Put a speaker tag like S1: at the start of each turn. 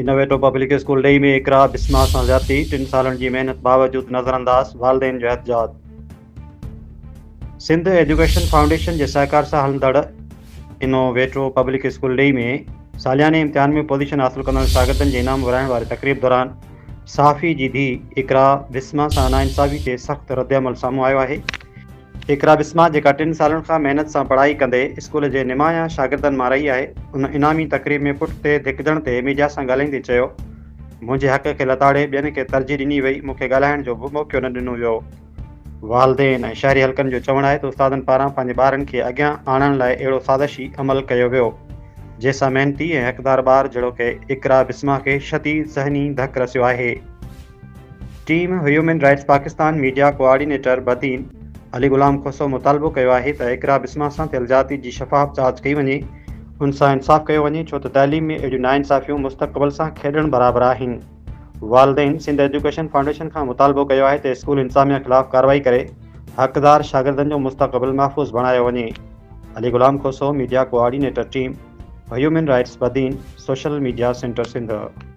S1: Innovative public school ڏيئي ۾ اقرا بسما سان زيادتي، ٽن سالن جي محنت باوجود نظرانداز، والدين جو احتجاج. سنڌ ايجوڪيشن فائونڊيشن جي سهڪار سان هلندڙ انوويٽو پبلڪ اسڪول ڏيئي ۾ سالياني امتحان ۾ پوزيشن حاصل ڪندڙ شاگردن جي انعام ورهائڻ واري تقريب دوران صحافي جي ڌيء اقرا بسما سان ناانصافي تي سخت ردعمل سامهون آيو آهي. اقرا بسما جيڪا ٽن سالن کان محنت سان پڙهائي ڪندي اسڪول جي نمايان شاگردن مان رهي آهي، ان انعامي تقريب ۾ پٺ تي ڌڪجڻ تي ميڊيا سان ڳالهائيندي چيو، منهنجي حق کي لتاڙي ٻين کي ترجيح ڏني وئي، مون کي ڳالهائڻ جو به موقعو نه ڏنو ويو. والدين ۽ شهري حلقن جو چوڻ آهي ته استادن پاران پنهنجي ٻارن کي اڳيان آڻڻ لاء اهڙو سازشي عمل ڪيو ويو، جنهن سان محنتي ۽ حقدار ٻار جهڙوڪ اقرا بسما کي شديد ذهني ڌڪ رسيو آهي. Team human rights Pakistan media coordinator Badin Ali Ghulam Khoso مطالبو ڪيو آهي ته اقرا بسما سان ٿيل زيادتي جي شفاف جاچ ڪئي وڃي، ان سان انصاف ڪيو وڃي ڇو ته تعليم ۾ اهڙيون ناانصافيون مستقبل سان کيڏڻ برابر آهن. والدين سنڌ ايجوڪيشن فائونڊيشن کان مطالبو ڪيو آهي ته اسڪول انتظاميا خلاف ڪارروائي ڪري حقدار شاگردن جو مستقبل محفوظ بڻايو وڃي. Ali Ghulam Khoso media coordinator team human rights Badin social media centre Sindh.